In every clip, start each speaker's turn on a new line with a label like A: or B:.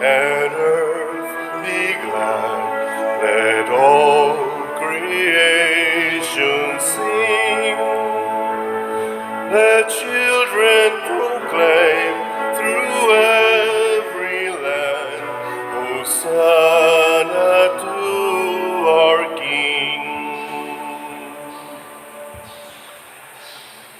A: And earth be glad. Let all creation sing. Let children proclaim through every land, Hosanna to our King.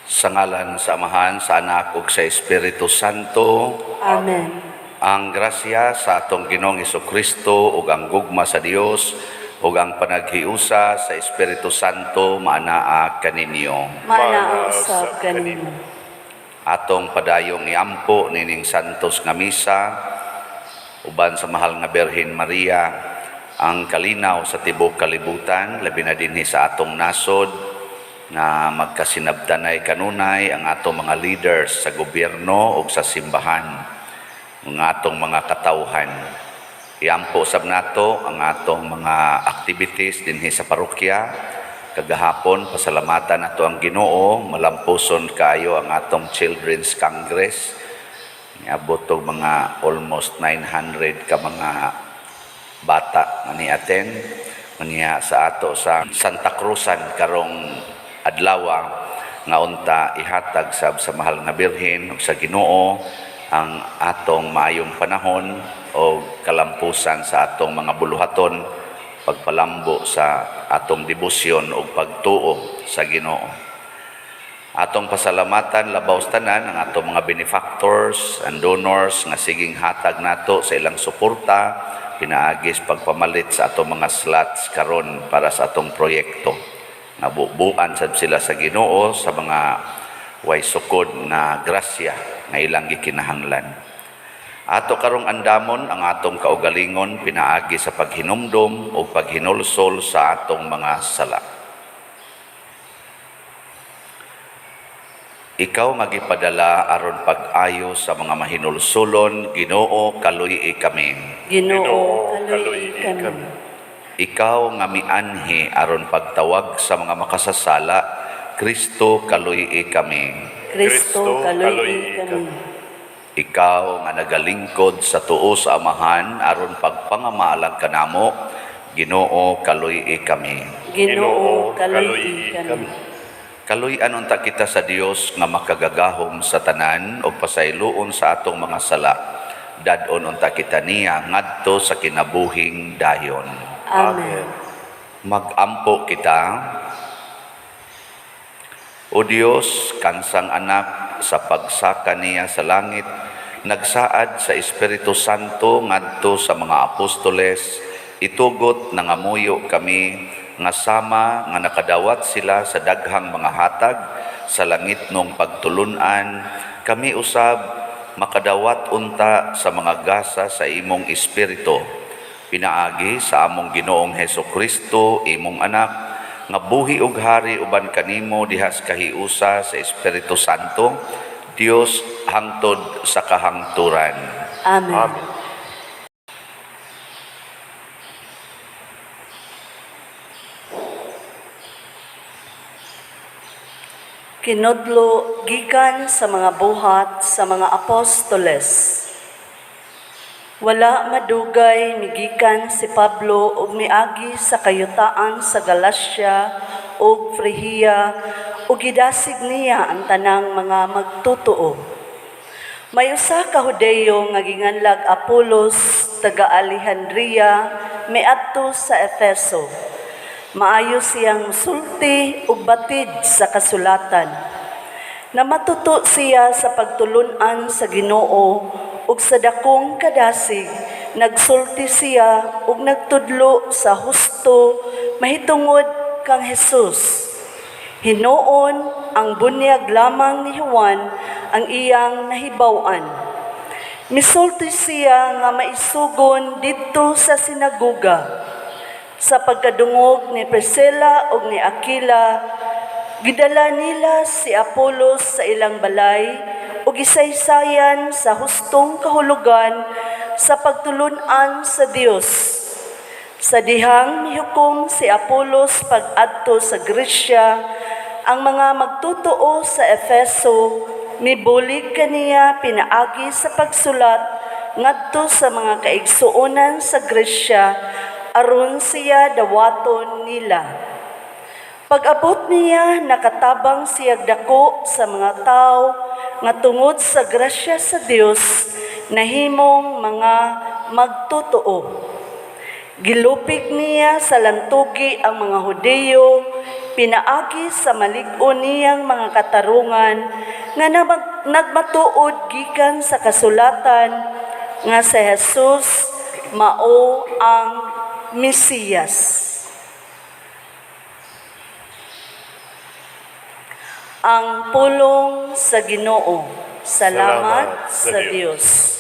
B: Sa ngalan sa Amahan, sa Anak ug sa Espiritu Santo.
C: Amen.
B: Ang grasya sa atong Ginoong Kristo ug ang gugma sa Dios ug ang panaghiusa sa Espiritu Santo maanaa kaninyo.
C: Maanaa usab kaninyo.
B: Atong padayong iampo nining santos nga misa uban sa mahal nga Birhen Maria, ang kalinaw sa tibuok kalibutan, labi na dinhi sa atong nasod nga magkasinabtanay kanunay ang atong mga leaders sa gobyerno ug sa simbahan, ang atong mga katawhan. Iampo sab nato ang atong mga activities dinhi sa parokya. Kagahapon, pasalamatan nato ang Ginoo, malampuson kaayo ang atong Children's Congress. Niabot og mga almost 900 ka mga bata nga ni-attend niya sa ato sa Santa Cruzan karong adlaw, nga unta ihatag sab sa mahal nga Birhen ug sa Ginoo ang atong maayong panahon o kalampusan sa atong mga buluhaton, pagpalambo sa atong debosyon o pagtuo sa Ginoo. Atong pasalamatan labaw sa tanan ang atong mga benefactors and donors nga siging hatag nato sa ilang suporta pinaagis pagpamalit sa atong mga slots karon para sa atong proyekto. Nabubuan sad sila sa Ginoo sa mga way sukod na grasya nga ilang gikinahanglan. Ato karong andamon ang atong kaugalingon pinaagi sa paghinumdom o paghinulsol sa atong mga sala. Ikaw nga gipadala aron pag-ayo sa mga mahinulsulon, Ginoo, kaluy-i kami.
C: Ginoo, kaluy-i kami.
B: Ikaw nga mianhi aron pagtawag sa mga makasasala, Kristo, kaluy-i kami.
C: Kristo, kaluy-i kami.
B: Ikaw nga nagalingkod sa tuo sa Amahan aron pagpangamalang kanamo, Ginoo, kaluy-i kami.
C: Ginoo, kaluy-i kami.
B: Kaluy-an unta kita sa Dios nga makagagahom sa tanan ug pasayloon sa atong mga sala. Dad-on unta kita niya ngadto sa kinabuhing dayon.
C: Amen.
B: Magampo kita. O Dios, kansang anak sa pagsaka niya sa langit, nagsaad sa Espiritu Santo ngadto sa mga apostoles, itugot nangamuyo kami nga sama nga nakadawat sila sa daghang mga hatag sa langit nung pagtulunan, kami usab makadawat unta sa mga gasa sa imong Espiritu. Pinaagi sa among Ginoong Heso Kristo, imong anak, nga buhi ug hari uban kanimo diha sa kahiusa sa Espiritu Santo, Dios hangtod sa kahangturan.
C: Amen.
A: Amen.
C: Kinodlo gikan sa mga buhat sa mga apostoles. Wala madugay migikan si Pablo ug miagi sa kayutaan sa Galacia ug Frigia ug gidasig niya ang tanang mga magtotoo. May usa ka Hudeyo nga ginganlag Apolos taga Alejandria miadto sa Efeso. Maayo siyang sulti ug batid sa kasulatan. Namatuto siya sa pagtulun-an sa Ginoo ug sa dakong kadasig nagsulti siya ug nagtudlo sa husto mahitungod kang Jesus. Hinuon ang bunyag lamang ni Juan ang iyang nahibaw-an. Misulti siya nga maisugon didto sa sinagoga. Sa pagkadungog ni Priscilla ug ni Aquila, gidala nila si Apolos sa ilang balay ug gisaysayan sa hustong kahulugan sa pagtulun-an sa Dios. Sa dihang mihukom si Apolos pag-adto sa Gresya, ang mga magtotoo sa Efeso mibulig kaniya pinaagi sa pagsulat ngadto sa mga kaigsuonan sa Gresya aron siya dawaton nila. Pag-abot niya, nakatabang siyag dako sa mga tao nga tungod sa grasya sa Dios nahimong mga magtotoo. Gilupig niya sa lantugi ang mga Hudiyo, pinaagi sa malig-on niyang mga katarungan nga nagmatuod gikan sa kasulatan nga si Jesus mao ang Mesiyas. Ang pulong sa Ginoo. Salamat
A: Salamat sa
C: sa
A: Dios.
C: Dios.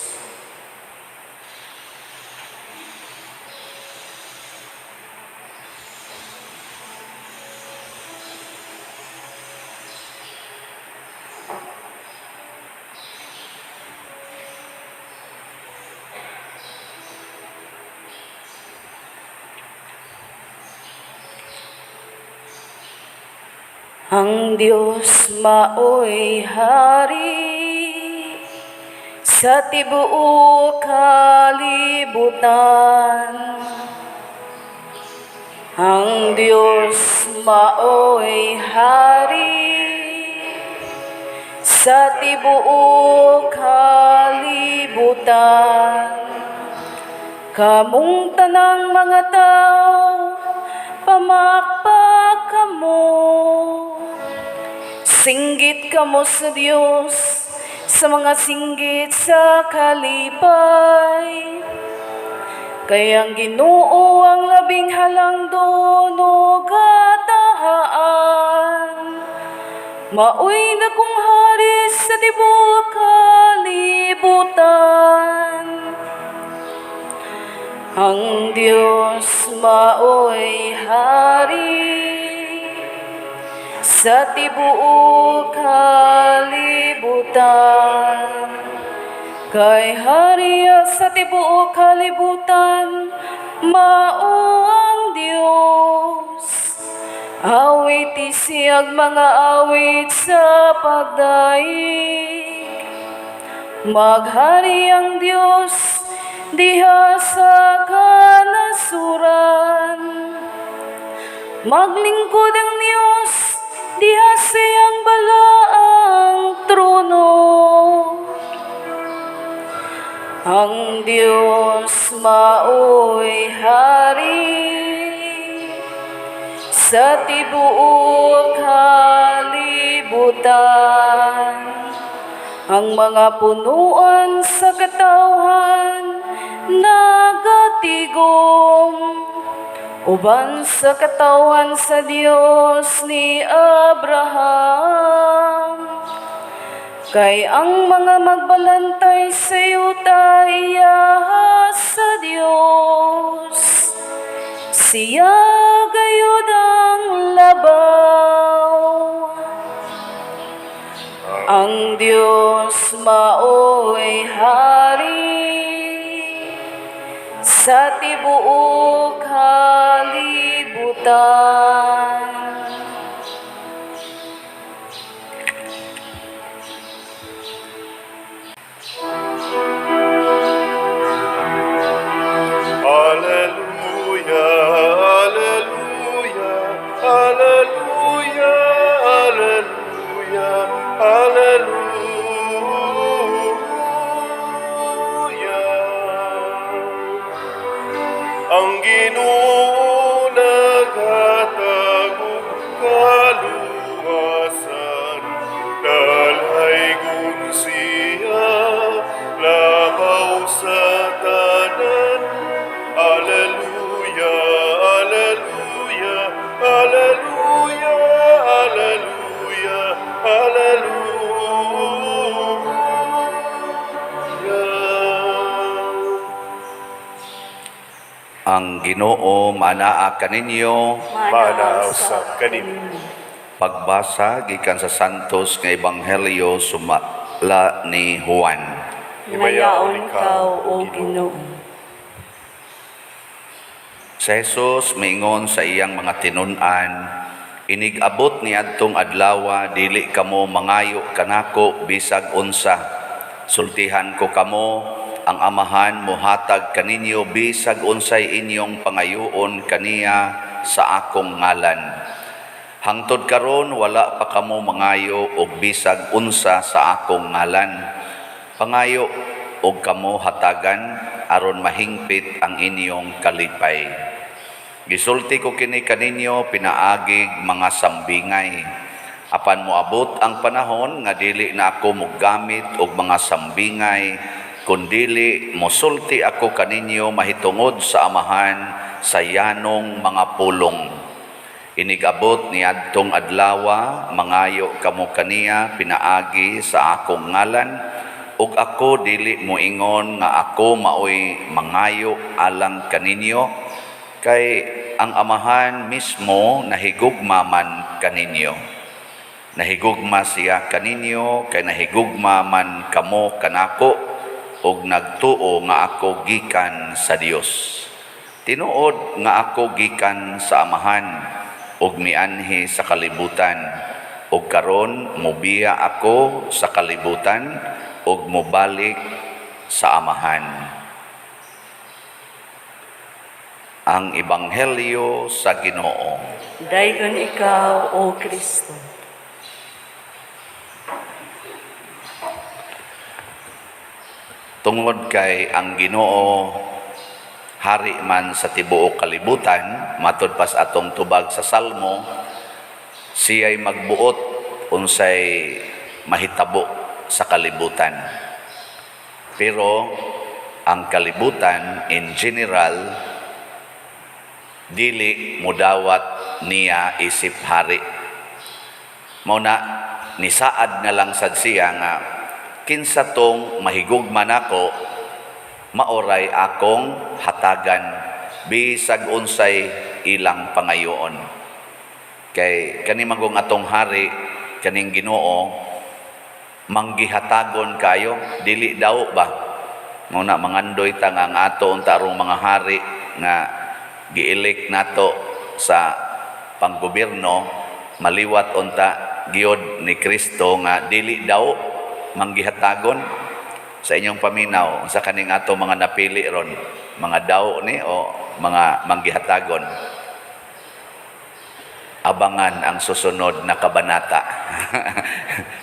D: Ang Diyos maoy hari sa tibuok kalibutan. Ang Diyos maoy hari sa tibuok kalibutan. Kamong tanang mga tao, pamakpak kamo. Singgit kamo sa Diyos, sa mga singgit sa kalipay. Kaya ang Ginoo ang labing halangdon o katahaan. Maoy na kong hari sa tibuok kalibutan. Ang Diyos maoy hari sa tibuok kalibutan. Kay hari sa tibuok kalibutan, mao ang Diyos. Awit siyag mga awit sa pagdaig. Maghari ang Diyos diha sa kanasuran. Maglingkod ang Diyos diha siyang balaang trono. Ang Diyos maoy hari sa tibuok kalibutan. Ang mga punuan sa katawhan nagatigom uban sa katawhan sa Dios ni Abraham. Kay ang mga magbalantay sa yuta iya sa Dios. Siya gayud ang labaw. Ang Diyos maoy hari sa tibuok kalibutan.
A: Alleluia, alleluia, alleluia, alleluia, alleluia. Ang Ginoo naghatag og kaluwasan, dalaygon siya labaw sa tanan. Alleluia, alleluia, alleluia, alleluia, alleluia.
B: Ang Ginoo manaa kaninyo.
A: Manaw sa kanimo.
B: Pagbasa gikan sa Santos nga Ebanghelyo sumala ni Juan.
C: Himayaon ikaw, O Ginoo.
B: Si Jesus miingon sa iyang mga tinun-an, inig-abot ni adtong adlawa dili kamo mangayo kanako bisag unsa. Sultihan ko kamo Ang Amahan mohatag kaninyo bisag unsay inyong pangayoon kaniya sa akong ngalan. Hangtod karon wala pa kamo mangayo og bisag unsa sa akong ngalan. Pangayo og kamo hatagan aron mahingpit ang inyong kalipay. Gisulti ko kini kaninyo pinaagig mga sambingay. Apan moabot ang panahon nga dili na ako mogamit og mga sambingay, kundili mosulti ako kaninyo mahitungod sa Amahan sa yanong mga pulong. Inigabot niadtong adlawa, mangayo kamo kaniya pinaagi sa akong ngalan, ug ako dili moingon nga ako maoy mangayo alang kaninyo, kay ang Amahan mismo nahigugma man kaninyo. Nahigugma siya kaninyo kay nahigugma man kamo kanako ug nagtuo nga ako gikan sa Dios. Tinuod nga ako gikan sa Amahan ug mianhi sa kalibutan, ug karon mobiya ako sa kalibutan ug mobalik sa Amahan. Ang Ebanghelyo sa Ginoo.
C: Dayon ikaw, O Kristo.
B: Tungod kay ang Ginoo hari man sa tibuok kalibutan, matud pas atong tubag sa Salmo, siya'y magbuot unsay mahitabo sa kalibutan. Pero ang kalibutan in general dili mudawat niya isip hari. Mao na nisaad na lang sad siya nga kinsa tong mahigugma nako, maoray akong hatagan bisag unsay ilang pangayoon. Kay kani manggong atong hari, kaning Ginoo, manggihatagon kayo, dili daw ba? Mao na mangandoy ta nga ang ato unta arong mga hari nga gi-elect nato sa panggobyerno, maliwat unta gyud ni Kristo nga dili daw manggihatagon. Sa inyong paminaw, sa kaning ato mga napili ron, mga daw ni o mga manggihatagon? Abangan ang susunod na kabanata.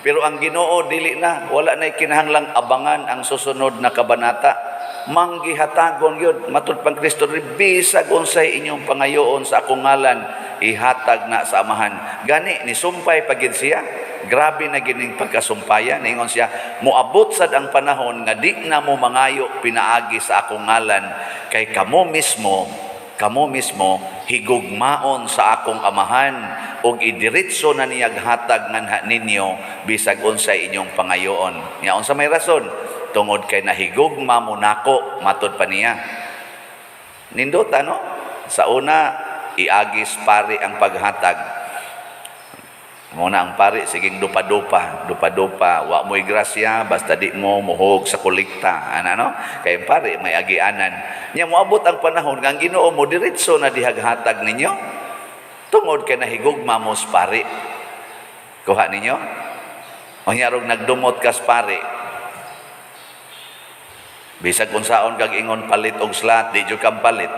B: Pero ang Ginoo dili na, wala na kinahanglang abangan ang susunod na kabanata. Manggihatagon yun, matud pang Kristo, bisag unsay inyong pangayoon sa akong ngalan, ihatag na sa Amahan. Gani nisumpay pagid siya. Grabe na gining pagkasumpayan. Ningon siya, moabot sad ang panahon nga di na mo mangayo pinaagi sa akong ngalan, kay kamo mismo higugmaon sa akong Amahan, ug idiretso na niyag hatag nganha ninyo bisag unsay inyong pangayoon. Nya unsa may rason? Tungod kay nahigugma mo nako, matud pa niya. Nindot ano? Sa una iagis pari ang paghatag. Muna ang pari siging dupa-dupa, dupa-dupa, wa mo'y grasya basta di mo muhog sa kolekta, ana no? Kay ang pari may agianan. Nya moabot ang panahon nga ang Ginoo mo diretso na dihaghatag ninyo. Tungod kay nahigugma mo sa pari. Kuha ninyo? O nyarog nagdumot kas pari. Bisag unsaon kag ingon palit og slat, di jud kang palit.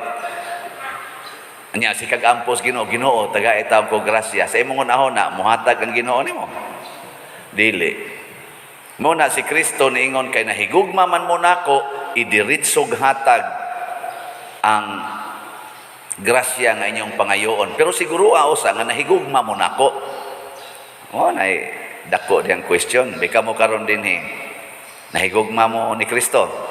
B: Nya si kag ampos Ginoo, Ginoo taga itaw ko grasya. Sa imong unahon na muhatag ang Ginoo nimo. Dili. Mo na si Kristo niingon kay nahigugma man mo nako, idiretsog hatag ang grasya nga inyong pangayoon. Pero siguro usa nga nahigugma mo nako. Mo na dako diyang question. Bika mo karon dinhi. Nahigugma mo ni Kristo.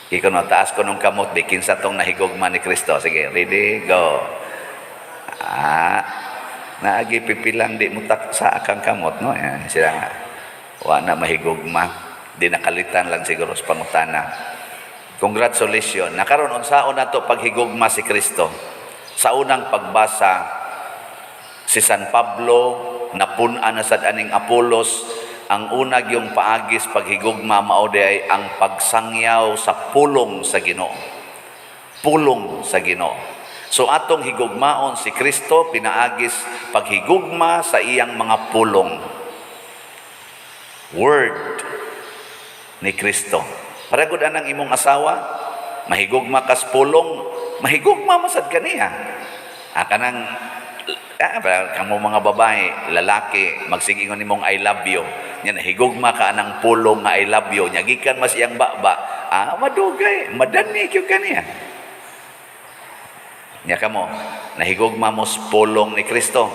B: Ikaw no, taas ko nung kamot, di kinsa tong nahigugma ni Kristo. Sige, ready, go. Naagi pipilang di mo tak sa akang kamot, no? Yan, sila nga. Wa na mahigugma. Di nakalitan lang siguro sa pangutana. Congratulations. Nakaron unsaon nato paghigugma si Kristo. Sa unang pagbasa, si San Pablo napun-an na sad aning Apolos. Ang unag yung paagis paghigugma mao di ay ang pagsangyaw sa pulong sa Ginoo. Pulong sa Ginoo. So atong higugmaon si Kristo pinaagis paghigugma sa iyang mga pulong. Word. Ni Kristo. Para gud anang imong asawa, mahigugma kas pulong, mahigugma masad kaniya. Kanang kamo mga babae, lalaki, magsigingon nimong "I love you." Nya nahigugma ka anang pulong nga "I love you." Nya gikan mas iyang baba, madugay, madani gyud kaniya. Nya kamo, nahigugma mo sa pulong ni Kristo.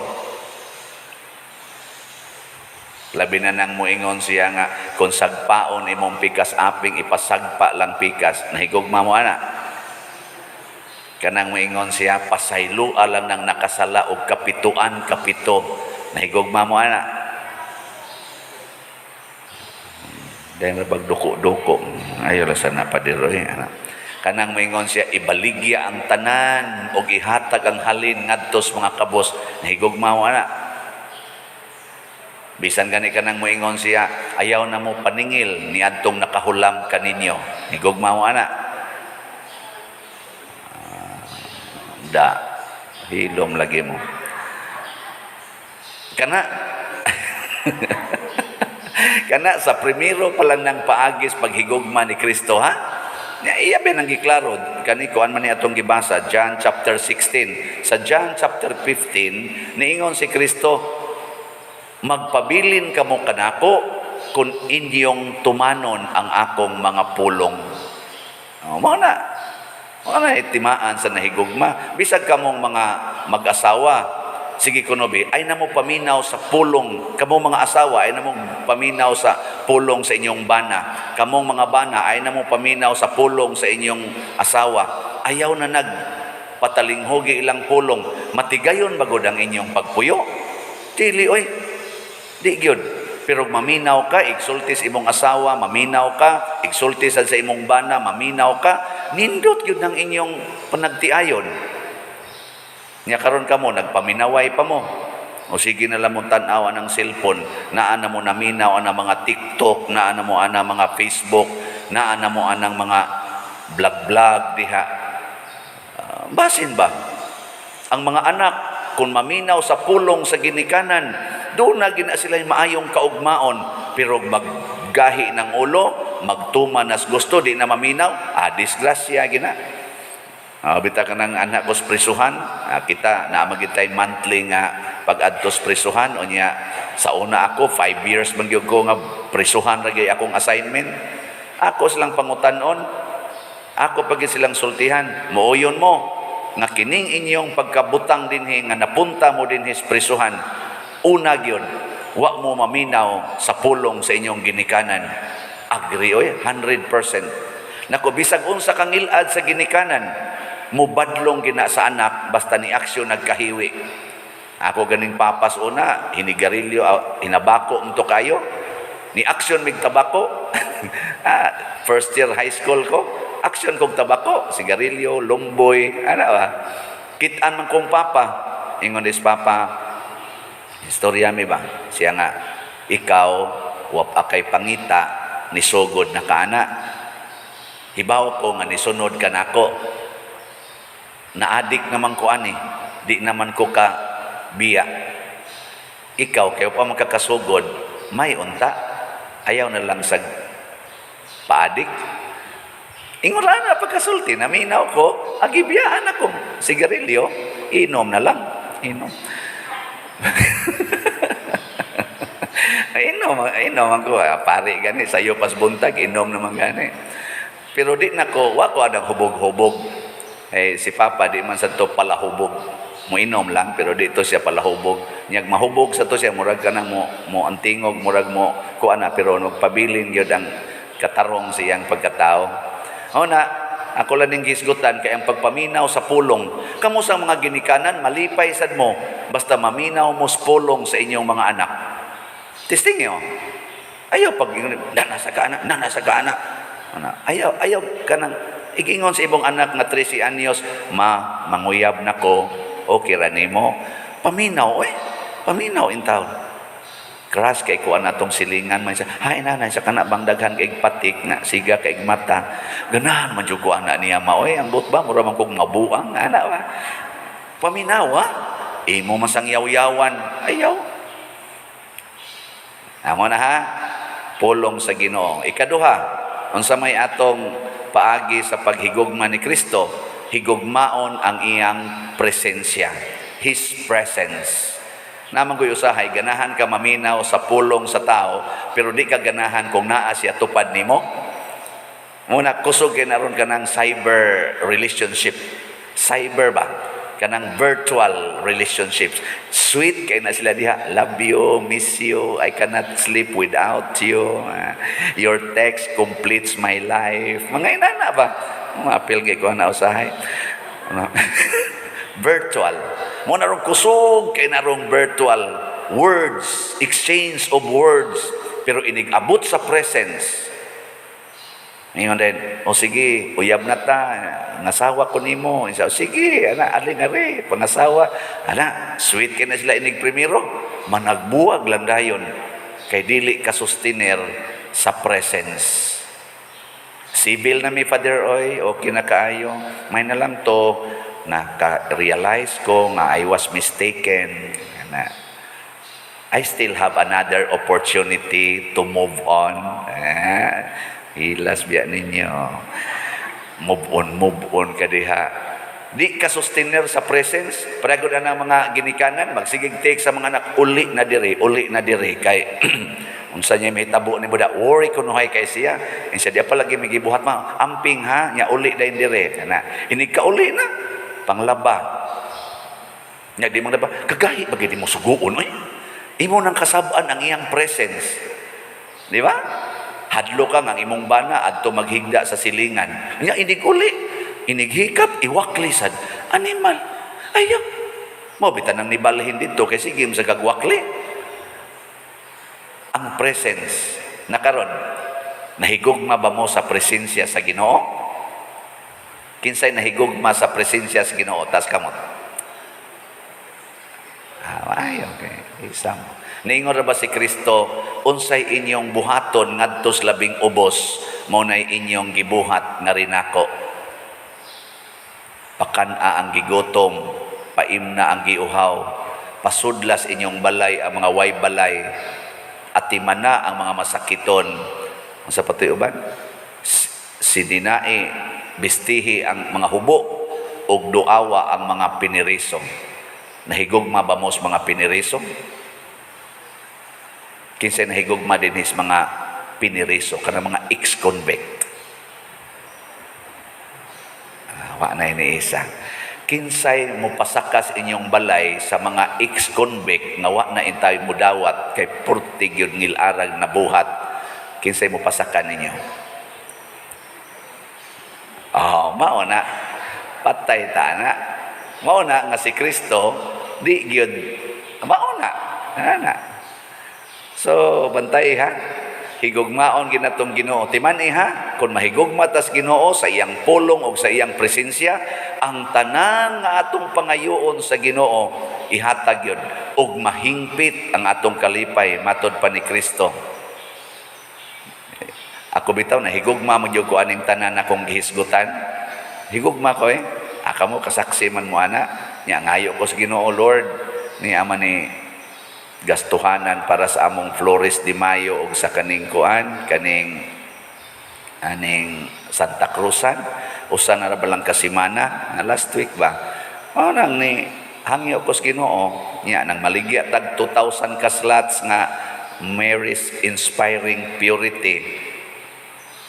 B: Labi na nang moingon siya nga kung sagpaon imong pikas aping, ipasagpa lang pikas, nahigugma mo ana. Kanang moingon siya, pasaylua lang nang nakasala og kapituan kapito, nahigugma mo ana. Dahil na pagduko-duko, ayo ra sana padiroy ana. Kanang moingon siya, ibaligya ang tanan og ihatag ang halin ngadto sa mga kabos, nahigugma mo ana. Bisan gani kanang moingon siya, ayaw na mo paningil ni adtong nakahulam kaninyo, higugma mo ana. Da hilom lagi mo. Kana kana sa primero pa lang ng paagis paghigugma ni Kristo, ha? Ya, iya ba nang giklaro kani kuan man ni atong gibasa, John chapter 16. Sa John chapter 15, niingon si Kristo, "Magpabilin kamo kanako kung inyong tumanon ang akong mga pulong." Oh, mao na. Mao na itimaan sa nahigugma. Bisag kamong mga mag-asawa, sige kuno bi, ay na mo paminaw sa pulong. Kamong mga asawa, ay na mo paminaw sa pulong sa inyong bana. Kamong mga bana, ay na mo paminaw sa pulong sa inyong asawa. Ayaw na nag patalinghugi ilang pulong. Matigayon bagod ang inyong pagpuyo? Dili oy. Di gyud. Pero maminaw ka, igsulti sa imong asawa, maminaw ka, igsulti sa imong bana, maminaw ka, nindot gyud ang inyong panagtiayon. Nya karon kamo nagpaminaway pa mo. O sige na lang mong tan-aw ang cellphone, naa na mo naminaw ang mga TikTok, naa na mo ana mga Facebook, naa na mo anang mga vlog-vlog diha. Basin ba? Ang mga anak, kung maminaw sa pulong sa ginikanan, doon na gina sila maayong kaugmaon. Pero maggahi ng ulo, magtuma nas gusto, di na maminaw, disgrasya gina. Bita ka ng anak ko sa prisuhan, kita na magitay monthly nga pag-adto sa prisuhan, unya sa una ako, 5 years man gyud ko nga prisuhan ra gyud akong assignment. Ako silang pangutanon, ako pag silang sultihan, "Mooyon mo nga kining inyong pagkabutang dinhi nga napunta mo dinhi sa prisuhan, una gyud wa mo maminaw sa pulong sa inyong ginikanan." Agree oy, 100%. Nako, bisag unsa kang ilad sa ginikanan, mubadlong gina sa anak basta ni aksyon nagkahiwi. Ako ganing papas una, hinigarilyo, hinabako mo kayo. Ni aksyon mig tabako. First year high school ko, aksyon kog tabako, sigarilyo, lumboy, ano ba? Kitaan man kong papa. Ingon dis papa, istorya mi ba? Siya nga, "Ikaw, wap akay pangita, nisugod na ka ana. Hibaw ko nga nisunod ka nako. Naadik naman ko ani, di naman ko ka biya. Ikaw, kayo pa makakasugod, may unta. Ayaw na lang sa paadik." Ingon na pagkasulti, naminaw ko, agibiyaan ako. Sigarilyo, inom na lang. Inom. Inom, inom ako. Pare gani, sayo pas buntag, inom naman gani. Pero di na ko, wa ko anang hubog-hubog. Eh, si Papa, di man sa to palahubog. Mo inom lang, pero di to siya palahubog. Nyag mahubog sa to siya, murag ka na mo, mo antingog, murag mo, kuan na, pero nagpabilin gyud ang katarong siyang pagkatao. O na, ako lang ning gisgutan kay ang pagpaminaw sa pulong. Kamo sa mga ginikanan, malipay sad mo basta maminaw mo sa pulong sa inyong mga anak. Testing niyo. Ayaw pag nana sa ka anak, nana sa ka anak. Ana, ayaw ayaw kanang igingon sa imong anak nga 13 anyos, "Ma, manguyab na ko, okay ra nimo?" Paminaw eh. Paminaw in town. Crush kay kuan atong silingan man siya. "Hay nanay, sa kana bang daghan kay patik nga siga kay mata. Ganahan man jud ko ana niya, ma oy, ang buot ba mura man kog mabuang ana ba." Paminaw ha. Imo man sang yaw-yawan. Ayaw. Amo na ha. Pulong sa Ginoo. Ikaduha, Unsa may atong paagi sa paghigugma ni Kristo? Higugmaon ang iyang presensya, His presence. Naman ko'y usahay, ganahan ka maminaw sa pulong sa tao, pero di ka ganahan kung naa siya tupad nimo. Muna, kusog kay naron ka ng cyber relationship. Cyber ba? Kanang virtual relationships. Sweet kay na sila diha. "Love you, miss you, I cannot sleep without you. Ah, your text completes my life." Mga inana ba? Mga apil kay ko na usahay. Ano? Virtual. Mo na rong kusog kay narong virtual words, exchange of words, pero inig-abot sa presence. Ngayon din, "O sige, uyab na ta, ngasawa ko nimo." Isa, "Sige, ana, alin na rin, pangasawa." Ana, sweet kay na sila inig primero. Managbuwag lang dayon, kay dili ka sustainer sa presence. "Civil na mi, Father, oy, okay na kaayo. May na lang to, naka-realize ko nga I was mistaken. Ana, I still have another opportunity to move on." Eh, hilas biya ninyo. Move on ka diha. Di ka sustainer sa presence. Pareho na ng mga ginikanan, magsigig take sa mga anak, "Uli na diri, uli na diri." Kay, unsa niya may tabo ni Buda, worry kunuhay kay siya. Insa di pa lagi may gibuhat ma, "Amping ha, nya uli dayon diri." Kana, inig ka uli na, panglaba. Nya di mo na ba, kagahi bagay di mo suguon, oy. Imo nang kasab-an ang iyang presence. Di ba? Hadlo ka nga ang imong bana adto maghigda sa silingan. Nya inig uli, inig hikap iwakli sad. Animal. Ayaw. Mo bitan nang nibalhin dito kay sige mo sa kagwakli. Ang presence na karon, nahigugma ba mo sa presensya sa Ginoo? Kinsay nahigugma sa presensya sa Ginoo? Tas kamot. Ah, ay, okay. Isa mo. Niingon ra ba si Kristo, "Unsay inyong buhaton ngadto sa labing ubos, mao nay inyong gibuhat nga rinako"? Pakan-a ang gigutom, paimna ang giuhaw, pasudlas inyong balay ang mga way balay, atimana ang mga masakiton. Unsa pa to'y uban? Sidinai, bistihi ang mga hubo, ug duawa ang mga piniriso. Nahigugma ba mo sa mga piniriso? Kinsay nahigugma din sa mga piniriso, kanang mga ex-convict? Ah, wa na ini isa. Kinsay mo pasakas inyong balay sa mga ex-convict nga wa na intay mo dawat kay purtig yun ngilarag na buhat? Kinsay mo pasakan ninyo? Oh, mao na. Patay ta na. Mao na nga si Kristo di gyud mao na. Ana. So bantay ha. Higugmaon ginatong Ginoo. Timan-i ha, kung mahigugma tas Ginoo sa iyang pulong o sa iyang presensya, ang tanan nga atong pangayoon sa Ginoo ihatag yun ug mahingpit ang atong kalipay matod pa ni Kristo. Ako bitaw nahigugma mo gyud ko aning tanan akong gihisgutan. Higugma ko eh. Aka mo kasaksi man mo ana. Nya ngayo ko sa Ginoo, "Lord, ni ama ni gastuhanan para sa among Flores de Mayo ug sa kaning kuan, kaning aning Santa Cruzan." Usa na ra ba lang ka semana nga last week ba, mao nang ni hangyo ko sa Ginoo. Nya nang maligya tag 2,000 ka slots nga Mary's Inspiring Purity.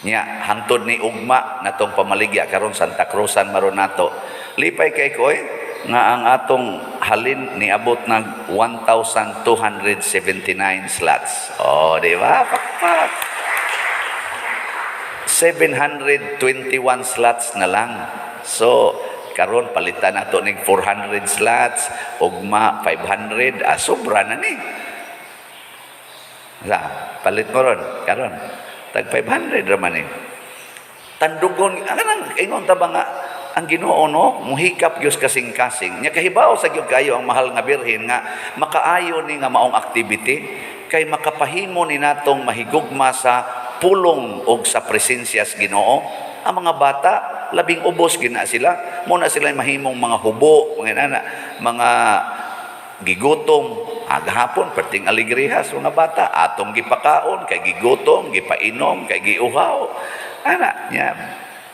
B: Nya hangtod ni ugma natong pamaligya karon Santa Cruzan maron nato. Lipay kay ko eh, nga ang atong halin niabot nag 1,279 slots. Oh, di ba? Pakpak. 721 slots na lang. So, karon palitan nato ning 400 slots, ugma 500, ah, sobra na ni. Sa, palit mo ron, karon. Tag 500 ra man eh. Tandugon, ang kanang ingon ta ba nga ang Ginoo no, muhikap gyud kasing-kasing. Nya kahibaw sa gyud kayo ang mahal nga Birhen nga makaayo ni nga maong activity kay makapahimo ni natong mahigugma sa pulong og sa presensya sa Ginoo. Ang mga bata labing ubos gina sila. Mo na sila mahimong mga hubo, mga nana, mga gigutom. Agahapon perting aligriha sa mga bata, atong gipakaon kay gigutom, gipainom kay giuhaw. Ana nya,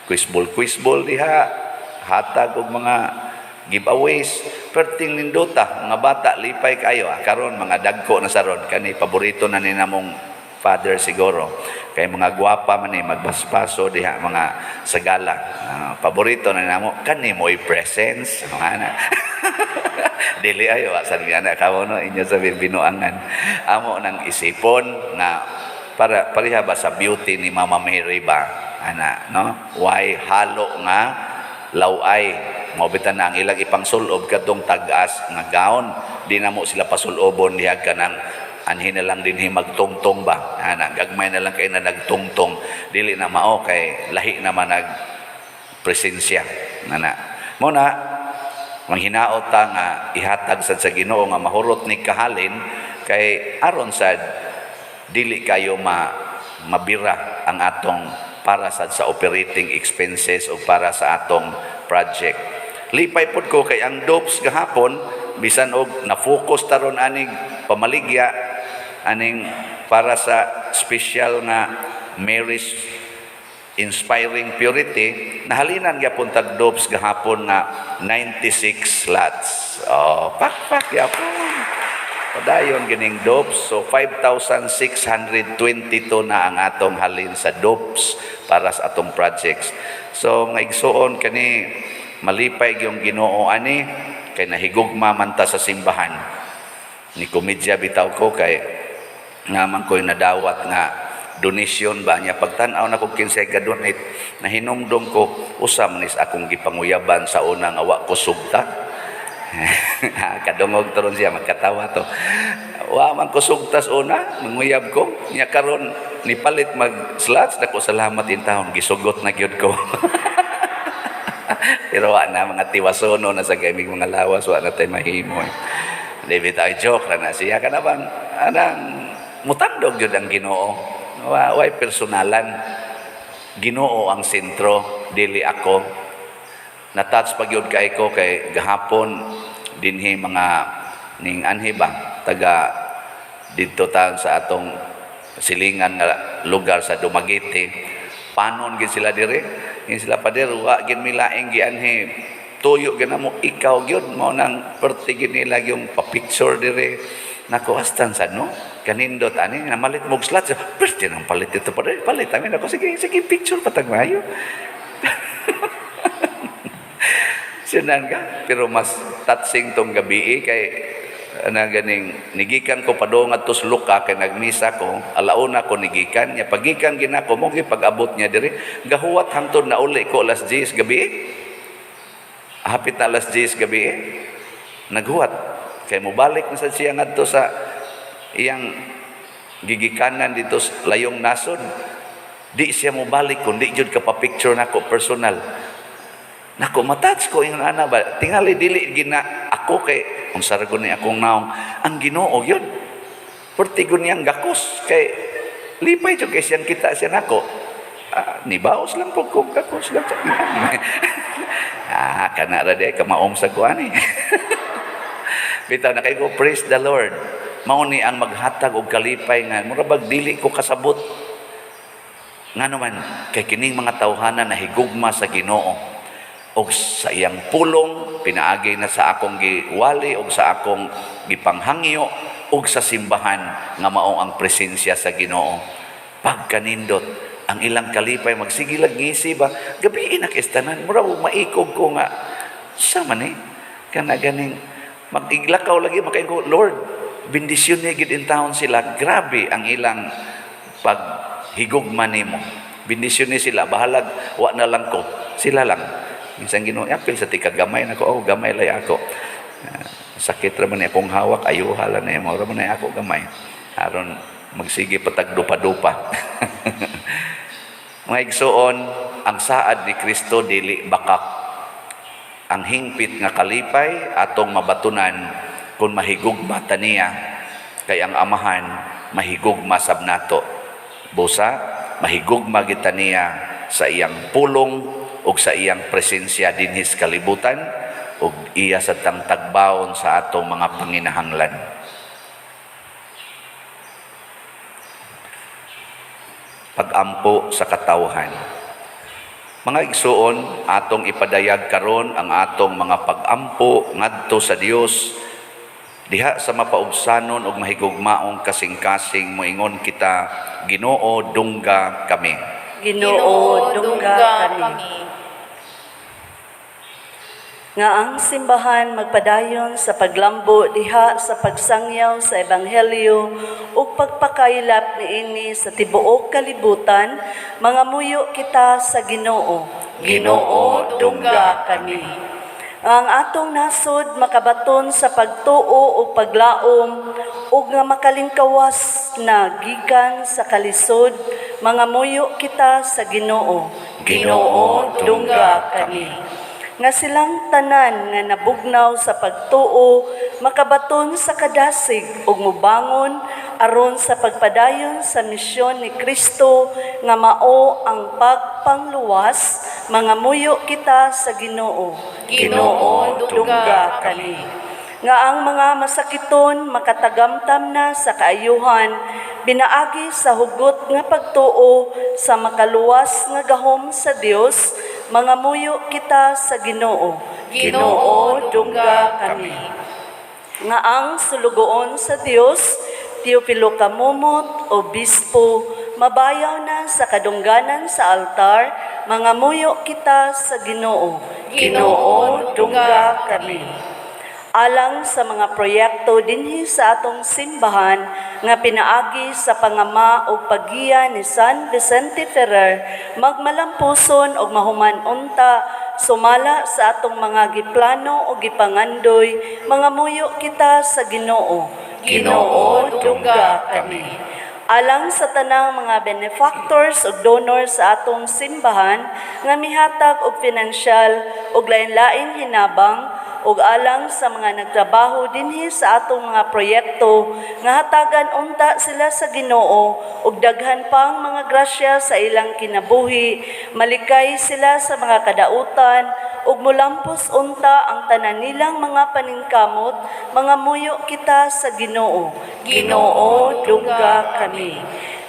B: quizball quizball diha, hatag og mga giveaways, perting nindota, mga bata lipay kayo. Ah, karon mga dagko na saron kani, paborito na ni namong father siguro kay mga gwapa man ni magbaspaso diha mga sagala. Ah, paborito na namo kani mo'y presence mga ana. Dili ayo wa sad mi ana kamo, no? Inyo sa binuangan. Amo nang isipon nga para pareha ba sa beauty ni Mama Mary ba ana, no? Why halo nga laway mo bitan na ang ilang ipangsulob kadtong tag-as nga gown. Di na mo sila pasulobon diha kanang anhi na lang dinhi magtungtong ba ana, gagmay na lang kay na nagtungtong. Dili na mao kay lahi naman nag presensya ana mo na. Manghinaot ta nga ihatag sad sa Ginoo nga mahurot ni kahalin kay aron sad dili kayo mabira ang atong para sad sa operating expenses o para sa atong project. Lipay pod ko kay ang dopes gahapon, bisan og na-focus taron aning pamaligya aning para sa special nga Mary's Inspiring Purity, nahalinan gyapon tag dopes gahapon nga 96 slots. Oh, pakpak gyapon. Padayon gining dopes. So 5,622 na ang atong halin sa dopes para sa atong projects. So mga igsuon, kani malipay gyung Ginoo ani kay nahigugma man ta sa simbahan. Ni komedya bitaw ko kay naman ko'y nadawat nga donation ba niya. Pagtan-aw na kog kinsay ga-donate, nahinumdum ko usa man is akong gipanguyaban sa unang awa ko sugta. Kadungog taron siya, magkatawa to. Wa man ko sugtas una manguyab ko niya, karon nipalit mag slots. Dako salamat in taon, gisugot na gyud ko. Pero wa na, mga tiwasono na sa gamig mga lawas, wa na tay mahimo. David ay joke ra na siya kana bang anang mutandog gyud ang Ginoo. Wa way personalan. Ginoo ang sentro, dili ako. Na-touch pa gyud kay ko kay gahapon dinhi mga ning anhi ba taga didto ta sa atong silingan nga lugar sa Dumaguete. Panon gid sila dire, gid sila, "Pader, wa gid mi laing gianhi tuyo gid namo, ikaw gyud." Mao nang perti gid nila yung pa-picture dire nako. Astan sa, no, kanindot ani namalit mo slot, perti nang palit ito, pader, palit amin ako. Sige sige, picture patag maayo. Sinan ka. Pero mas touching tong gabi eh, kay na ganing nigikan ko padung adto sa Luka kay nagmisa ko alauna ko nigikan niya. Pagikan ginako mo pag-abot niya diri, gahuwat hangtod na uli ko alas 10 gabi eh. Hapit na alas 10 gabi eh. Naghuwat kay mobalik na sad siya ngadto sa iyang gigikanan dito sa layong nasod. Di siya mobalik kun di jud ka pa picture nako personal. Nako, matouch ko yung ana ba. Tingali dili gina ako kay unsa ra ni akong naong, ang Ginoo yun. Pertigo niyang gakos kay lipay jud kay siyang kita siya nako. Ah, nibaos lang po ko, gakos lang. Ah, kana ra di kamaom sa kuan eh. Bitaw na kay ko, praise the Lord. Mao ni ang maghatag og kalipay nga mura bag dili ko kasabot. Ngano man kay kining mga tawhana na higugma sa Ginoo og sa iyang pulong pinaagi na sa akong giwali og sa akong gipanghangyo og sa simbahan nga mao ang presensya sa Ginoo. Pagkanindot ang ilang kalipay, magsige lag ngisi ba gabi na kistanan, mura og maikog ko nga sa man eh kana ganing mag-iglakaw lagi makain ko, "Lord, bendisyon niya gid in taon sila." Grabe ang ilang paghigugma nimo. Bendisyon ni sila, bahalag wa na lang ko, sila lang. Minsan Ginoo apil sa tika gamay nako, oh, gamay lay ako. Ah, sakit ra man ni akong hawak, ayuha lang na mao ra man ni ako gamay. Aron magsige patag dupa-dupa. Mga igsuon, ang saad ni Kristo dili bakak. Ang hingpit nga kalipay atong mabatunan kung mahigugma ta niya kay ang Amahan mahigugma sab nato. Busa mahigugma kita niya sa iyang pulong ug sa iyang presensya dinhi sa kalibutan ug iya sa tang tagbaon sa atong mga panginahanglan. Pagampo sa katawhan. Mga igsuon, atong ipadayag karon ang atong mga pagampo ngadto sa Dios diha sa mapaubsanon ug mahigugmaong kasing-kasing. Moingon kita, Ginoo, dungga kami.
C: Ginoo, dungga kami. Nga ang simbahan magpadayon sa paglambo diha sa pagsangyaw sa ebanghelyo ug pagpakaylap niini sa tibuok kalibutan, mangamuyo kita sa Ginoo.
B: Ginoo, dungga
C: kami. Ang atong nasod makabaton sa pagtuo ug paglaom ug nga makalingkawas na gikan sa kalisod, mangamuyo kita sa Ginoo.
B: Ginoo, dungga kami.
C: Nga silang tanan nga nabugnaw sa pagtuo makabaton sa kadasig ug mubangon aron sa pagpadayon sa misyon ni Kristo nga mao ang pagpangluwas, mangamuyo kita sa Ginoo.
D: Ginoo, dungga kami.
C: Nga ang mga masakiton makatagamtam na sa kaayuhan pinaagi sa hugot nga pagtuo sa makaluwas nga gahom sa Dios, mangamuyo kita sa Ginoo.
D: Ginoo, dungga kami.
C: Nga ang sulugoon sa Dios, Teofilo Camomot, Obispo, mabayaw na sa kadungganan sa altar, mangamuyo kita sa Ginoo.
D: Ginoo, dungga kami.
C: Alang sa mga proyekto dinhi sa atong simbahan nga pinaagi sa pangama ug paggiya ni San Vicente Ferrer, magmalampuson og mahuman unta sumala sa atong mga giplano o gipangandoy, mangamuyo kita sa Ginoo.
D: Ginoo, dungga kami.
C: Alang sa tanang mga benefactors ug donors sa atong simbahan nga mihatag og pinansyal ug lain-laing hinabang ug alang sa mga nagtrabaho dinhi sa atong mga proyekto nga hatagan unta sila sa Ginoo ug daghan pang mga grasya sa ilang kinabuhi, malikay sila sa mga kadautan ug mulampos unta ang tanan nilang mga paningkamot, mangamuyo kita sa Ginoo.
D: Ginoo, dungga kami.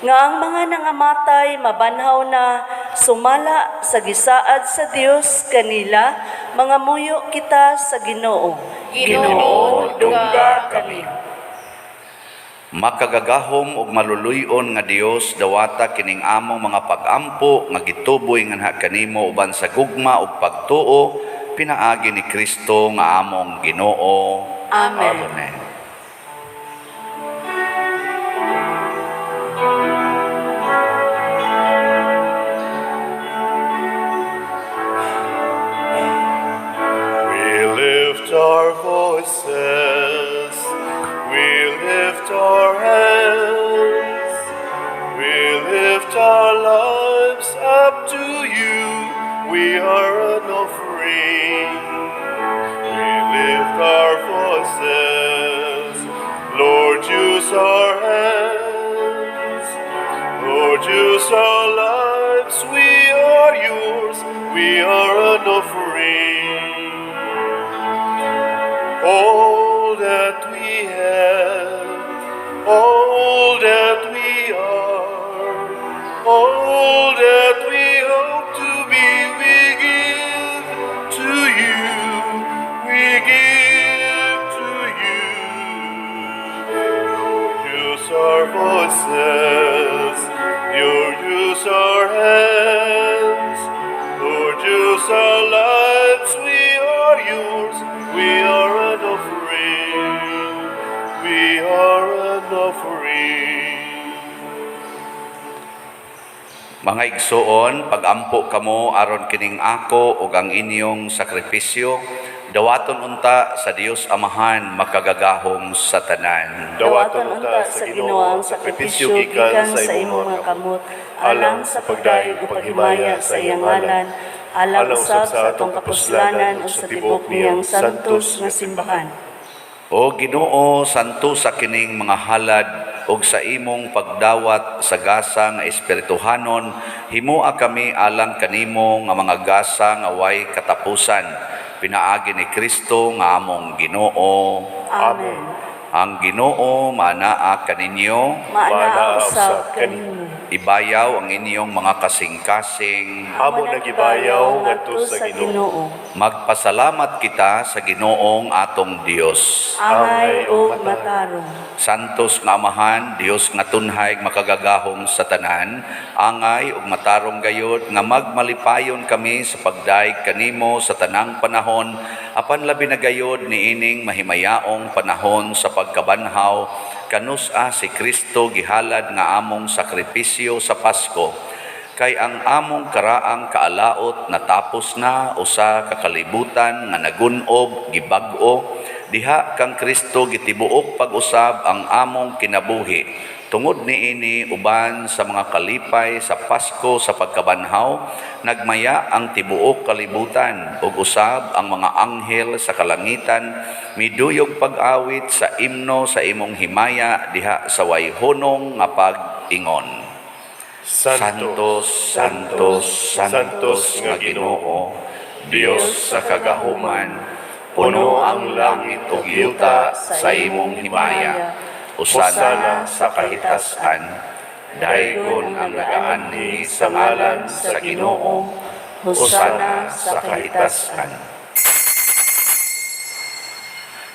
C: Nga ang mga nangamatay mabanhaw na sumala sa gisaad sa Dios kanila, mangamuyo kita sa Ginoo.
D: Ginoo, dungga kami.
B: Makagagahom ug maluluy-on nga Dios, dawata kining among mga pagampo nga gituboy nganha kanimo uban sa gugma ug pagtuo pinaagi ni Kristo nga among Ginoo.
C: Amen.
B: Amen.
A: We lift our voices, we lift our hands, we lift our lives up to you. We are an offering. We lift our voices, Lord, use our hands. Lord, use our lives. We are yours. We are an offering. All that we have, all that we are, all that we hope to be, we give to you, we give to you. Lord, use our voices, Lord, use our hands, Lord, use our lives, we are yours, we are an offering, we are an offering.
B: Mga igsuon, pagampo kamo aron kining ako ug ang inyong sakripisyo dawaton unta sa Dios Amahan makagagahom sa tanan.
C: Dawaton unta sa Ginoo ang sakripisyo gikan sa imong mga kamot, alang sa pagdayeg ug paghimaya sa iyang ngalan, alang usab sa atong kapuslanan ug sa tibuok niyang santos nga simbahan.
B: O Ginoo, santo sa kining mga halad ug sa imong pagdawat sa gasa nga espirituhanon, himoa kami alang kanimo nga mga gasa nga way katapusan pinaagi ni Kristo nga among Ginoo.
C: Amen.
B: Ang Ginoo maanaa kaninyo.
C: Maanaa usab kanimo.
B: Ibayaw ang inyong mga kasing-kasing.
A: Amo nagibayaw ngadto sa Ginoo.
B: Magpasalamat kita sa Ginoong atong Dios.
C: Angay ug matarong.
B: Santos nga Amahan, Dios nga tunhay makagagahom sa tanan, angay ug matarong gayod nga magmalipayon kami sa pagdayeg kanimo sa tanang panahon, apan labi na gayod niining mahimayaong panahon sa pagkabanhaw kanus-a si Kristo gihalad nga among sakripisyo sa Pasko. Kay ang among karaang kaalaot natapos na usa ka kalibutan nga nagun-ob gibag-o diha kang Kristo gitibuok pag-usab ang among kinabuhi. Tungod niini uban sa mga kalipay sa Pasko sa pagkabanhaw, nagmaya ang tibuok kalibutan ug usab ang mga anghel sa kalangitan miduyog pag-awit sa imno sa imong himaya diha sa wayhunong nga pag-ingon. Santos, Santos, Santos nga Ginoo, Dios sa kagahuman, puno ang langit ug yuta sa imong himaya. Hosana sa kahitasan, daygon ang nagaanhi sa ngalan sa Ginoo. Hosana sa kahitasan.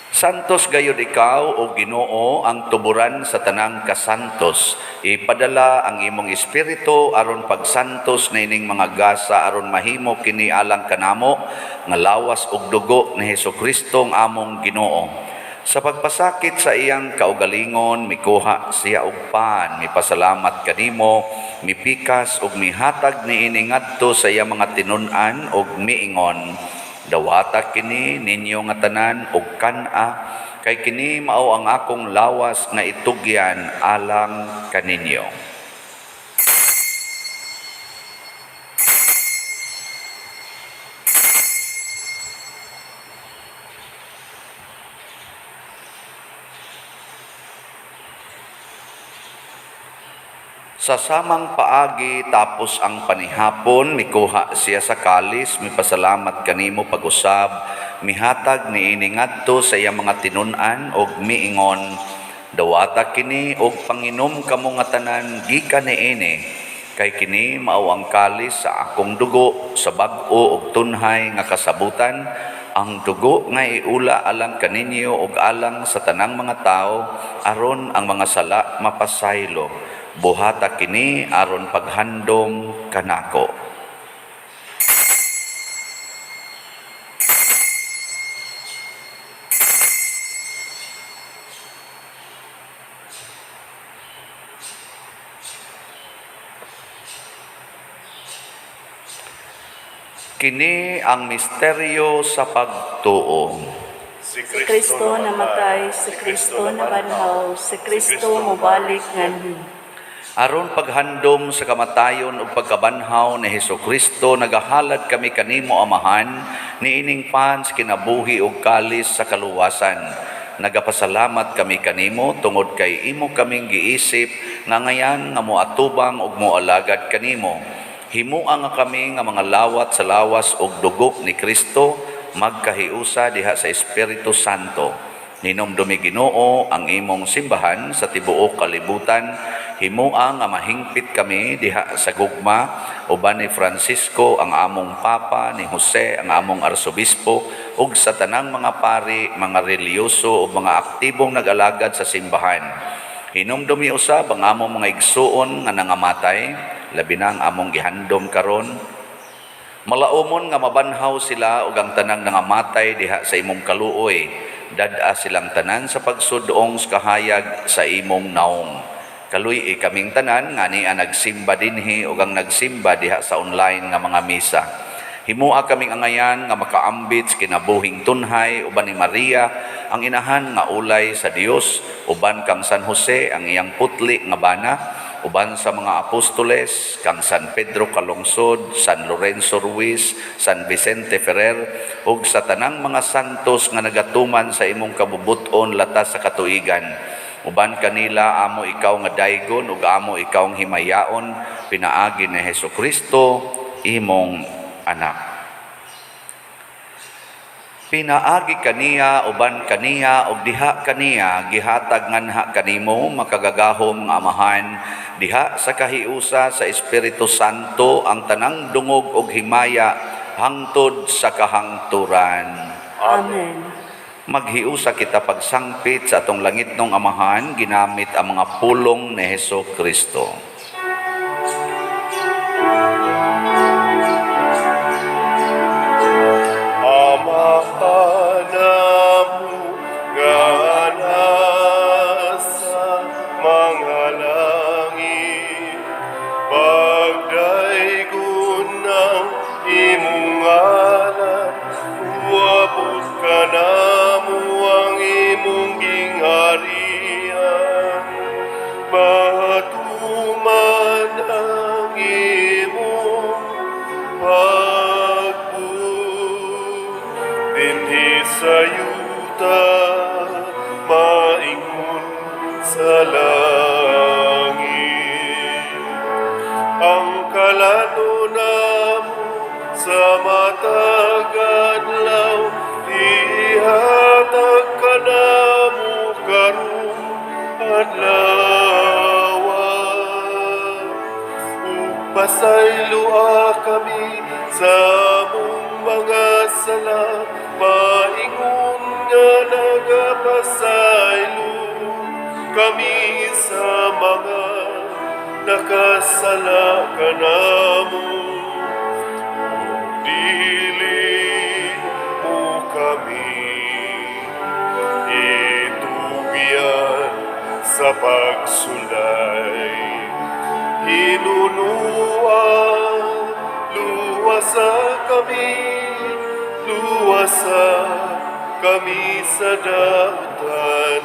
B: Santos gayud ikaw o Ginoo ang tuburan sa tanang kasantos. Ipadala ang imong espiritu aron pagsantos niining mga gasa aron mahimo kini alang kanamo nga lawas ug dugo ni Hesukristo ang among Ginoo. Sa pagpasakit sa iyang kaugalingon, mikuha siya og pan, mipasalamat kanimo, mipikas ug mihatag niini ngadto sa iyang mga tinun-an ug miingon: Dawata kini ninyo nga tanan og kan-a, kay kini mao ang akong lawas nga itugyan alang kaninyo. Sa samang paagi tapos ang panihapon, mikuha siya sa kalis, mipasalamat kanimo pag-usab, mihatag niini ngadto sa iyang mga tinun-an og miingon: Dawata kini og panginom kamo nga tanan gikan niini, kay kini mao ang kalis sa akong dugo sa bag-o og tunhay nga kasabutan, ang dugo nga iula alang kaninyo ug alang sa tanang mga tawo aron ang mga sala mapasaylo. Buhata kini aron paghandom kanako. Kini ang misteryo sa pagtuo.
A: Si
C: Si Kristo namatay, si Kristo nabanhaw, si Kristo mobalik nganhi.
B: Aron paghandom sa kamatayon ug pagkabanhaw ni Hesukristo, nagahalad kami kanimo, Amahan, niining pan sa kinabuhi ug kalis sa kaluwasan. Nagapasalamat kami kanimo tungod kay imo kaming giisip nga ngayan nga moatubang ug moalagad kanimo. Himua nga kami nga mga lawat sa lawas ug dugo ni Kristo magkahiusa diha sa Espiritu Santo. Hinumdumi, Ginoo, ang imong simbahan sa tibuok kalibutan. Himua nga mahingpit kami diha sa gugma uban ni Francisco ang among Papa, ni Jose ang among Arsobispo, ug sa tanang mga pari, mga relihiyoso ug mga aktibong nag-alagad sa simbahan. Hinumdumi usab ang among mga igsuon nga nangamatay, labi na ang among gihandom karon. Malaumon nga mabanhaw sila ug ang tanang nangamatay diha sa imong kaluoy. Dad-a silang tanan sa pagsudong sa kahayag sa imong naong. Kaluy-i kaming tanan nga ania nagsimba dinhi ug ang nagsimba diha sa online nga mga misa. Himua kaming angayan nga makaambit sa kinabuhing tunhay uban ni Maria ang inahan nga ulay sa Dios, uban kang San Jose ang iyang putli nga bana, uban sa mga apostoles, kang San Pedro Calungsod, San Lorenzo Ruiz, San Vicente Ferrer, ug sa tanang mga santos nga nagatuman sa imong kabubut-on latas sa katuigan. Uban kanila amo ikaw nga daygon ug amo ikaw ang himayaon pinaagi ni Hesukristo imong anak. Pinaagi kaniya, uban kaniya, ug diha kaniya, gihatag nganha kanimo makagagahom nga Amahan, diha sa kahiusa sa Espiritu Santo ang tanang dungog ug himaya hangtod sa kahangturan.
C: Amen.
B: Maghiusa kita pagsangpit sa atong langitnong Amahan ginamit ang mga pulong ni Heso Kristo.
A: Amahan namo nga nasa mga langit, pagdaygon ang imong ngalan, uabot kanamo ang imong gingharian. Matuman ang imong pagbuot dinhi sa yuta, maingon sa langit. Ang kalan-on namo sa matag adlaw, ihatag kanamo karong adlaw. Ug pasayloa kami sa among mga sala, maingon nga nagapasaylo kami sa mga nakasala kanamo. Dili mo kami itugyan sa pagsulay. Hinunua, luwasa kami, luwasa kami sa dautan.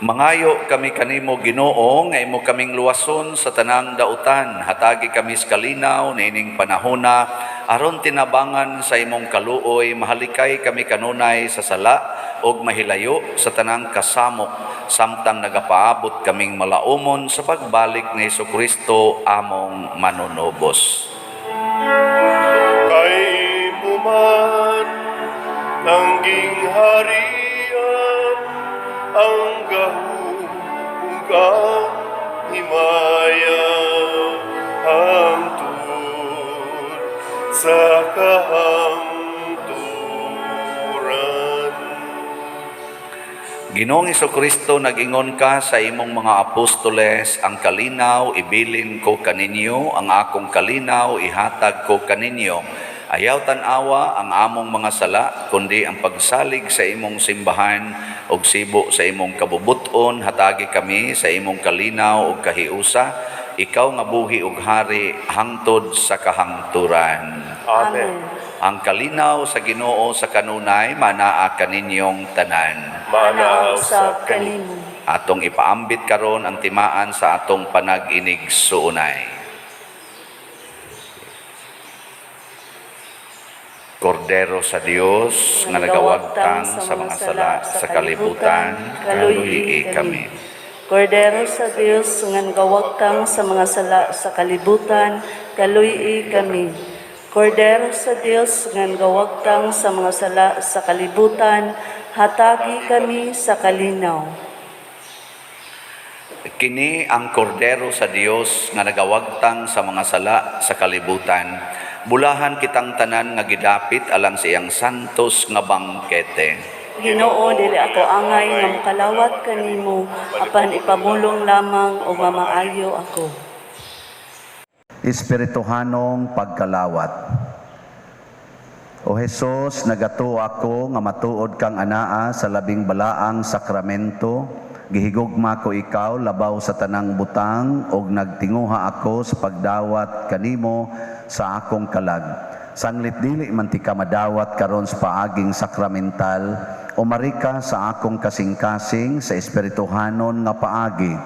B: Mangayo kami kanimo, Ginoo, nga imo kaming luwason sa tanang dautan. Hatagi kami sa kalinaw niining panahona aron tinabangan sa imong kaluoy mahalikay kami kanunay sa sala ug mahilayo sa tanang kasamok samtang nagapaabot kaming malaumon sa pagbalik ni Hesukristo among manunubos.
A: Kay imo man ang gingharian, ang gahom ug ang himaya, hangtod sa kahangturan.
B: Ginoong Kristo, nag-ingon ka sa imong mga apostoles, "Ang kalinaw ibilin ko kaninyo, ang akong kalinaw ihatag ko kaninyo. Ayaw tan-awa ang among mga sala, kundi ang pagsalig sa imong simbahan ug sibo sa imong kabubuton, hatagi kami sa imong kalinaw ug kahiusa, ikaw nga buhi ug hari hangtod sa kahangturan."
A: Amen.
B: Ang kalinaw sa Ginoo sa kanunay manaa kaninyong tanan.
A: Maanaa usab kanimo.
B: Atong ipaambit karon ang timaan sa atong panag-inig-suunay. Kordero sa Dios nga nagawagtang sa mga sala sa kalibutan, kaluyi kami.
C: Kordero sa Dios nga nagawagtang sa mga sala sa kalibutan, kaluyi kami. Kordero sa Dios nga nagawagtang sa mga sala sa kalibutan, hatagi kami sa kalinaw.
B: Kini ang kordero sa Dios nga nagawagtang sa mga sala sa kalibutan. Bulahan kitang tanan nga gidapit alang sa iyang santos nga bangkete.
C: Ginoo, dili ako angay nga mokalawat kanimo, apan ipamulong lamang o mamaayo ako.
B: Espirituhanong pagkalawat. O Hesus, nagatuo ako nga matuod kang anaa sa labing balaang sakramento. Gihigugma ko ikaw labaw sa tanang butang ug nagtinguha ako sa pagdawat kanimo sa akong kalag. Sanglit dili man tika madawat karon sa paaging sakramental, umarika sa akong kasing-kasing sa espirituhanon nga paagi.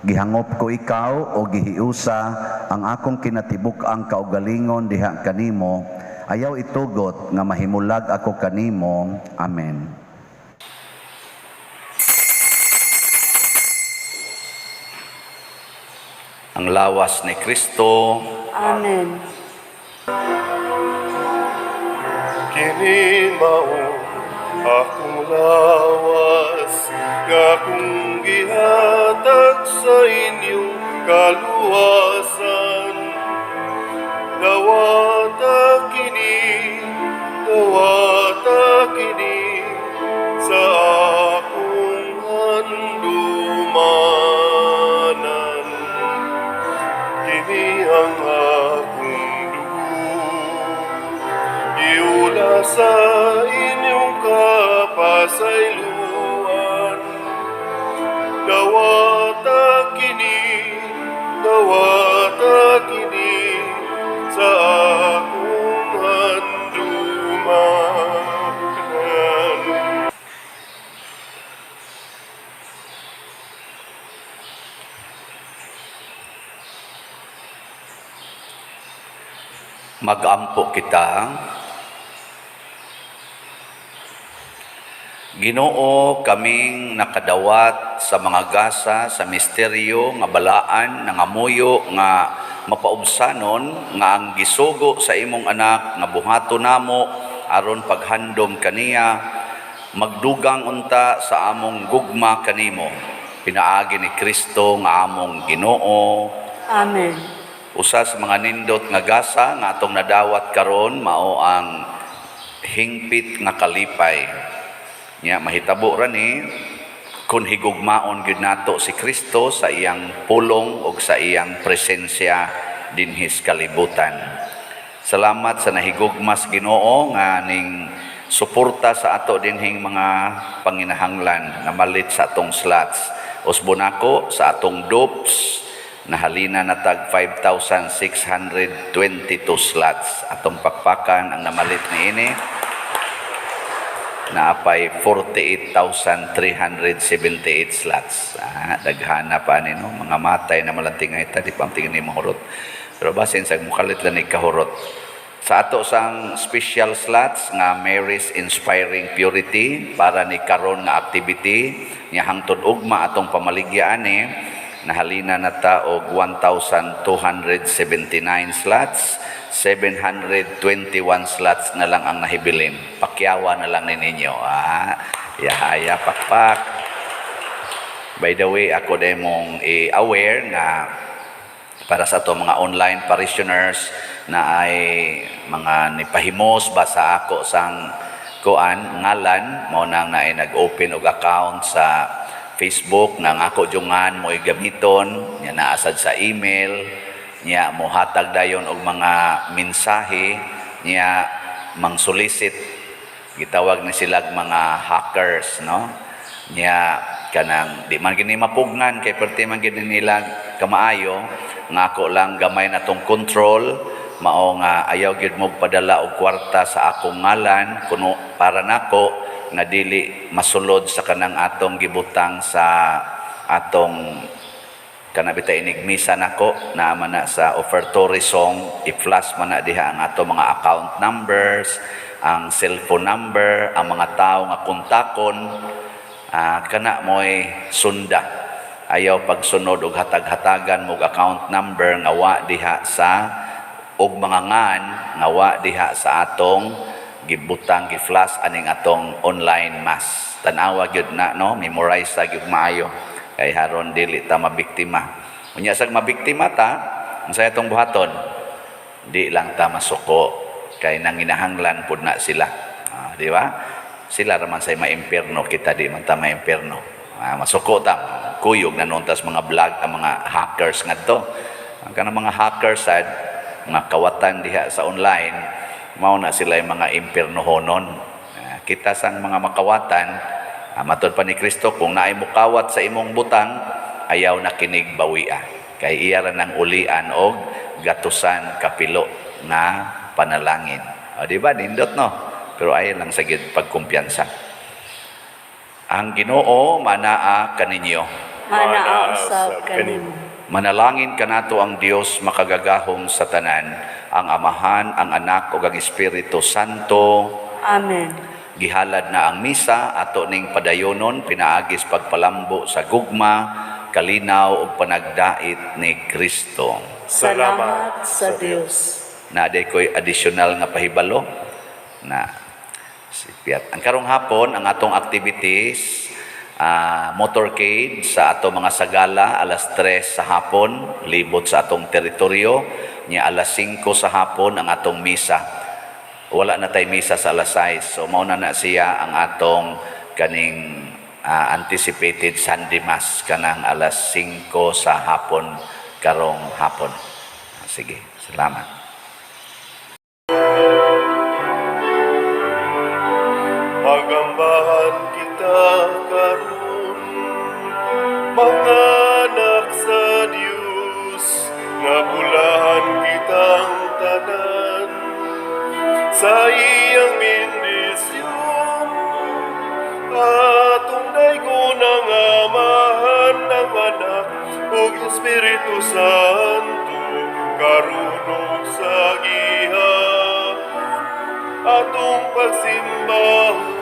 B: Gihangop ko ikaw o gihiusa ang akong kinatibuk-ang kaugalingon diha kanimo. Ayaw itugot nga mahimulag ako kanimo. Amen. Ang lawas ni Kristo.
C: Amen.
A: Kini Kini mao akong lawas nga akong gihatag sa inyong kaluwasan. Dawata kini, dawata kini sa akong handumanan. Kini ang akong dugo, giula sa inyong kapasayloan. Dawata kini, dawata kini sa akong handumanan.
B: Magampo kita. Ginoo, kaming nakadawat sa mga gasa sa misteryo nga balaan, nangamuyo nga mapaubsanon nga ang gisugo sa imong anak nga buhaton namo aron paghandom kaniya, magdugang unta sa among gugma kanimo pinaagi ni Kristo nga among Ginoo.
C: Amen.
B: Usa sa mga nindot nga gasa nga atong nadawat karon mao ang hingpit nga kalipay. Nya mahitabo ra ni kun higugmaon gyud nato si Kristo sa iyang pulong ug sa iyang presensya dinhi sa kalibutan. Salamat sa nahigugmas Ginoo nga ning suporta sa ato dinhing mga panginahanglan namalit sa atong slots. Usbon ako sa atong dupes, nahalina na tag 5,622 slots. Atong pakpakan ang namalit niini, naapay 48,378 slots. Daghana pa ni, no? Mga matay na malantingay ta, di pa ang tingin ni mahurot. Pero basin sa mukalit lang ni kahurot. Sa ato sang special slots nga Mary's Inspiring Purity para ni karon nga activity niya hangtod ugma atong pamaligya ani, nahalina na ta og 1,279 slots, 721 slots na lang ang nahibilin. Pakyawa na lang ni ninyo. Yahaya, pakpak. By the way, ako din mong i-aware nga para sa ato mga online parishioners na ay mga nipahimos ba sa ako sang kuan ngalan mo nang naay nag-open og account sa Facebook nga ang ako jungan mo gamiton nya, naasad sa email niya, mohatag dayon og mga mensahe niya, mang-solicit, gitawag ni sila mga hackers, no? Niya kanang di man gini mapugnan kay perti man gini nila kamaayo nga ako lang gamay na tong control, mao nga ayaw gyud mo padala og kwarta sa akong ngalan kuno para nako nga dili masulod sa kanang atong gibutang sa atong kana bita inig misa nako na man na sa offertory song, i-flash man na diha ang ato mga account numbers, ang cellphone number, ang mga tao nga kontakon. Kana mo'y sunda. Ayaw pagsunod og hatag-hatagan mo og account number nga wa diha sa og mga ngan nga wa diha sa atong gibutang, gi-flash aning atong online mass. Tan-awa gyud na, no? Memorize sa gyud maayo kay haron dili ta mabiktima. Unya sag mabiktima ta, unsay atong buhaton? Di lang ta masuko kay nanginahanglan pud na sila. Di ba? Sila ra man say maimpierno, kita di man ta maimpierno. Masuko ta, kuyog na nuntas mga vlog ang mga hackers ngadto. Ang kanang mga hackers sad, mga kawatan diha sa online, mao na sila yung mga impiernohonon. Kita sang mga makawatan, matod pa ni Kristo, kung naay mukawat sa imong butang, ayaw na kinig bawia. Kay iya ra nang ulian og gatusan kapilo nga panalangin. O, di ba? Nindot, no? Pero ayaw lang sa gid pagkumpiyansa. Ang Ginoo manaa kaninyo.
C: Manaa usab kanimo.
B: Manalangin kanato ang Dios makagagahom sa tanan, ang Amahan, ang Anak ug ang Espiritu Santo.
C: Amen.
B: Gihalad na ang misa ato ning padayonon pinaagis pagpalambo sa gugma, kalinaw ug panagdait ni Kristo.
C: Salamat sa Dios.
B: Naa ko'y additional nga pahibalo na. Sipiat. Ang karong hapon, ang atong activities, motorcade sa atong mga sagala, alas 3 sa hapon, libot sa atong teritoryo, nya alas 5 sa hapon ang atong misa. Wala na tay misa sa alas 6. So mao na na siya ang atong kaning anticipated Sunday Mass kanang alas 5 sa hapon karong hapon. Sige, salamat.
A: Pagambahan kita karon, mga anak sa Dios, nga bulahan kitang tanan sa iyang bendisyon. Atong daygon ang Amahan, ang Anak ug Espiritu Santo, karon ug sa gihapon atong pagsimbahon.